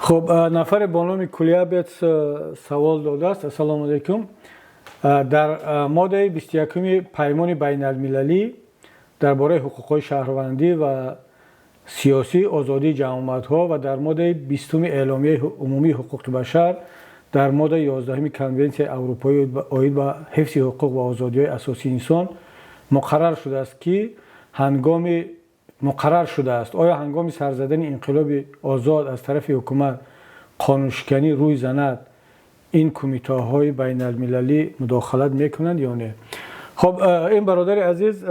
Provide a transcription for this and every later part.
Хуб, нафаре бо номи Кулябец савол додааст. Ассалому алайкум. Дар моддаи 21-уми Паймони байналмилалӣ дар бораи ҳуқуқҳои шаҳрвандӣ ва сиёсӣ, озодии ҷамъомадҳо ва дар моддаи 20-уми Эъломияи умумии ҳуқуқи башар, дар моддаи 11-уми Конвенсияи Аврупоӣ оид ба ҳифзи ҳуқуқ ва озодиҳои асосии инсон муқаррар шудааст, ки ҳангоми муқаррар шудааст, оё ҳангоми сар задани инқилоби озод аз тарафи ҳукумат қонуншиканӣ рӯй занад, ин кумитаҳои байналмилалӣ мудохилат мекунанд ё не? Хуб, ин бародари азиз,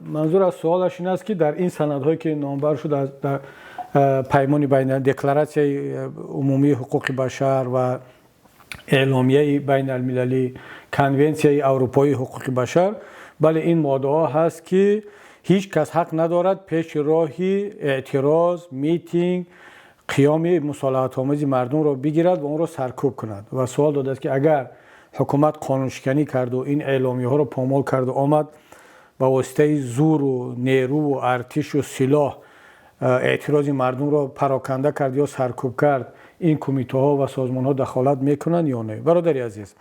манзур аз суолаш ин аст, ки дар ин санадҳое, ки номбар шуд, дар паймони байна Декларатсияи умумии ҳуқуқи башар ва Эъломияи байналмилалӣ, Конвенсияи Аврупоии ҳуқуқи башар, бале, ин моддаҳо ҳаст, ки ҳеҷ кас ҳақ надорад пеши роҳи эътироз, митинг, қиёми мусолиҳатомези мардумро бигирад ва онро саркӯб кунад. Ва суол додааст, ки агар ҳукумат қонуншиканӣ карду ин эъломияҳоро помол карду омад, ба воситаи зӯру нерӯву артишу силоҳ эътирози мардумро пароканда кард ё саркӯб кард, ин кумитаҳо ва созмонҳо дахолат мекунанд ё не? Бародари азиз,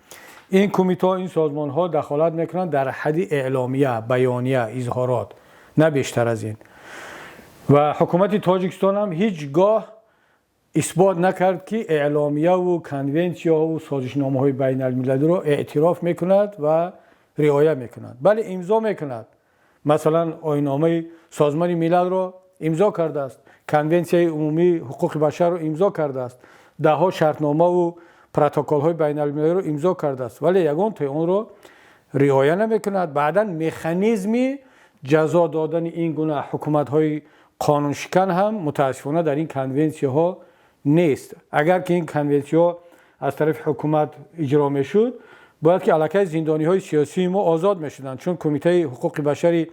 ин кумитаҳо, ин созмонҳо дахолат мекунанд дар ҳадди эъломия, баёния, изҳорот, на бештар аз ин. Ва ҳукумати Тоҷикистон ҳам ҳеҷ гоҳ исбот накард, ки эъломияву конвенсияҳову созишномаҳои байналмилалиро эътироф мекунад ва риоя мекунад. Бале, имзо мекунад, масалан, оинномаи Созмони Милалро имзо кардааст, Конвенсияи умумии ҳуқуқи башарро имзо кардааст, даҳҳо шартномаву протоколҳои байналмилалиро имзо кардааст, вале ягон тои онро риоя намекунад. Баъдан механизми ҷазо додани ин гуна ҳукуматҳои қонуншикан ҳам, мутаассифона, дар ин конвенсияҳо нест. Агар ки ин конвенсияҳо аз тарафи ҳукумат иҷро мешуд, бояд ки аллакай зиндониҳои сиёсии мо озод мешуданд, чун Кумитаи ҳуқуқи башари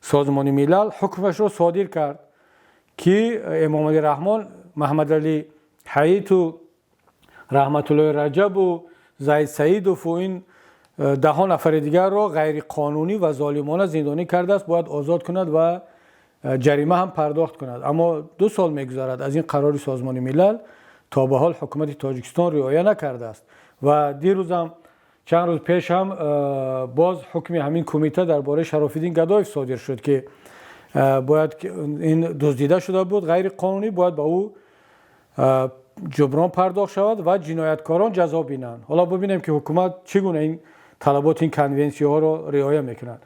Созмони Милал ҳукмашро содир кард, ки Эмомалӣ Раҳмон Маҳмадалӣ Ҳаиту Раҳматуллои Раҷабу Зайд Саидову ин даҳо нафари дигарро ғайриқонунӣ ва золимона зиндонӣ кардааст, бояд озод кунад ва ҷарима ҳам пардохт кунад. Аммо 2 сол мегузарад аз ин қарори Созмони Милал, то ба ҳол ҳукумати Тоҷикистон риоя накардааст. Ва дирӯзам, чанд рӯз пеш ҳам боз ҳукми ҳамин кумита дар бораи Шарофиддин Гадоев содир шуд, ки бояд ин дуздида шуда буд ғайриқонунӣ, бояд ба ӯ ҷуброн пардохт шавад ва ҷинояткорон ҷазо бинанд. Ҳоло бибинем, ки ҳукумат чӣ гуна ин талаботи ин конвенсияҳоро риоя мекунад.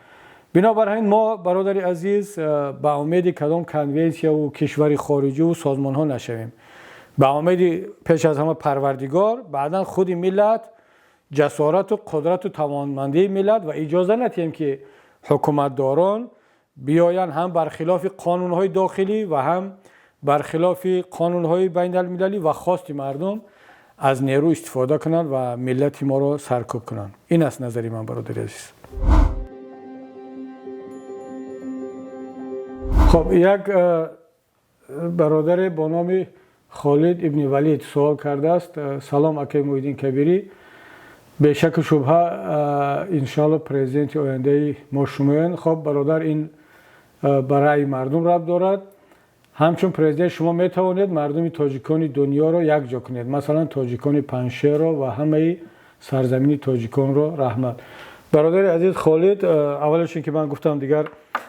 Бинобар ҳамин мо, бародари азиз, ба умеди кадом конвенсияву кишвари хориҷиву созмонҳо нашавем. Ба умеди пеш аз ҳама Парвардигор, баъдан худи миллат, ҷасорату қудрату тавонмандии миллат ва иҷоза надиҳем, ки ҳукуматдорон биёянд, ҳам бар хилофи қонунҳои дохилӣ ва ҳам бар хилофи қонунҳои байналмилалӣ ва хости мардум аз нерӯ истифода кунанд ва миллати моро саркӯб кунанд. Ин аст назари ман, бародари азиз. Хоб, як бародаре бо номи Холид ибни Валид суол кардааст: «Салом, акаи Муҳиддин Кабирӣ, бешаку шубҳа, иншоалло, президенти ояндаи мо шумоянд». Хоб, бародар, ин ба раъи мардум рабт дорад. Ҳамчун президент шумо метавонед мардуми тоҷикони дунёро якҷо кунед, масалан, тоҷикони Паншерро ва ҳамаи сарзамини тоҷиконро? Раҳмат. Бародари азиз Холид, аввалаш ин ки ман гуфтам, дигар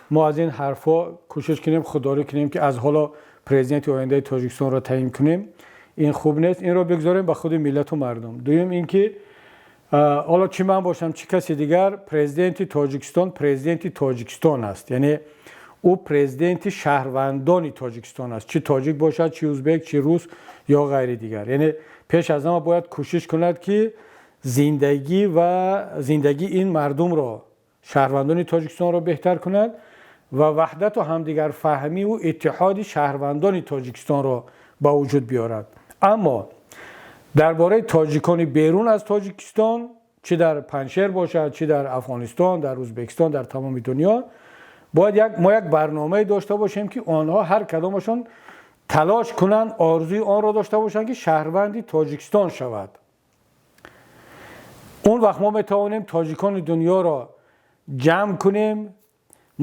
мо аз ин ҳарфҳо кӯшиш кунем, худдорӣ кунем, ки аз ҳоло президенти ояндаи Тоҷикистонро таъин кунем. Ин хуб нест, инро бигзорем ба худи миллату мардум. Дуюм ин ки ҳоло чӣ ман бошам, чӣ каси дигар, президенти Тоҷикистон президенти Тоҷикистон аст, яъне ӯ президенти шаҳрвандони Тоҷикистон аст, чӣ тоҷик бошад, чӣ узбек, чӣ рус ё ғайри дигар. Яъне пеш аз ҳама бояд кӯшиш кунад, ки зиндагӣ ва зиндагии ин мардумро, шаҳрвандони Тоҷикистонро беҳтар кунад ва ваҳдату ҳамдигарфаҳмиву иттиҳоди шаҳрвандони Тоҷикистонро ба вуҷуд биёрад. Аммо дар бораи тоҷикони берун аз Тоҷикистон, чӣ дар Паншер бошад, чӣ дар Афғонистон, дар Ӯзбекистон, дар тамоми дунё, бояд мо як барномае дошта бошем, ки онҳо ҳар кадомашон талош кунанд, орзуи онро дошта бошанд, ки шаҳрванди Тоҷикистон шавад. Он вақт мо метавонем тоҷикони дунёро ҷамъ кунем,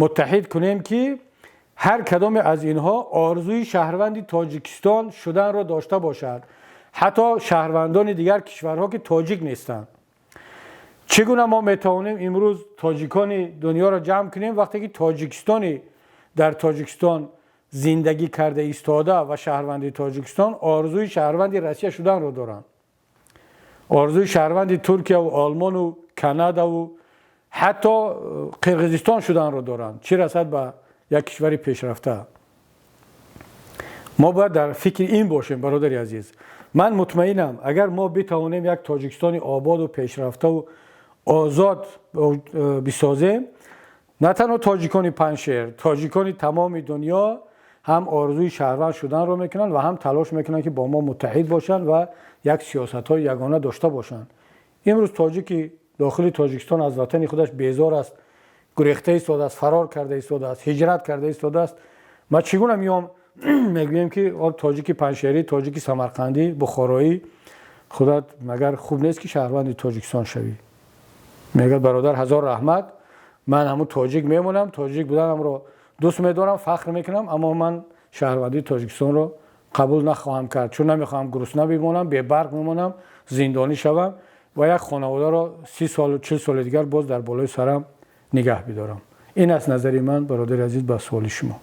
муттаҳид кунем, ки ҳар кадоме аз инҳо орзуи шаҳрванди Тоҷикистон шуданро дошта бошад. Ҳатто шаҳрвандони дигар кишварҳо, ки тоҷик нестанд. Чӣ гуна мо метавонем имрӯз тоҷикони дунёро ҷамъ кунем, вақте ки тоҷикистони дар Тоҷикистон зиндагӣ карда истода ва шаҳрванди Тоҷикистон орзуи шаҳрванди Россия шуданро доранд, орзуи шаҳрванди Туркияву Олмону Канадаву ҳатто Қирғизистон шуданро доранд, чӣ расад ба як кишвари пешрафта? Мо бояд дар фикри ин бошем, бародари азиз. Ман мутмаинам, агар мо битавонем як Тоҷикистони ободу пешрафтаву озод бисозем, на танҳо тоҷикони Панҷшер, тоҷикони тамоми дунё ҳам орзуи шаҳрванд шуданро мекунанд ва ҳам талош мекунанд, ки бо мо муттаҳид бошанд ва як сиёсатҳои ягона дошта бошанд. Имрӯз тоҷики дохили Тоҷикистон аз ватани худаш безор аст, гурехта истодааст, фарор карда истодааст, ҳиҷрат карда истодааст. Ма чӣ гуна меом мегӯем, ки тоҷики панҷшерӣ, тоҷики самарқандӣ, бухороӣ, худат магар хуб нест, ки шаҳрванди Тоҷикистон шавӣ? Мегӯяд: «Бародар, ҳазор раҳмат, ман ҳамун тоҷик мемонам, тоҷик буданамро дӯст медорам, фахр мекунам, аммо ман шаҳрвандии Тоҷикистонро қабул нахоҳам кард, чун намехоҳам гурусна бимонам, бебарқ бимонам, зиндонӣ шавам ва як хонаводаро 30 солу 40 соли дигар боз дар болои сарам нигаҳ бидорам». Ин аст назари ман, бародари азиз, ба суоли шумо.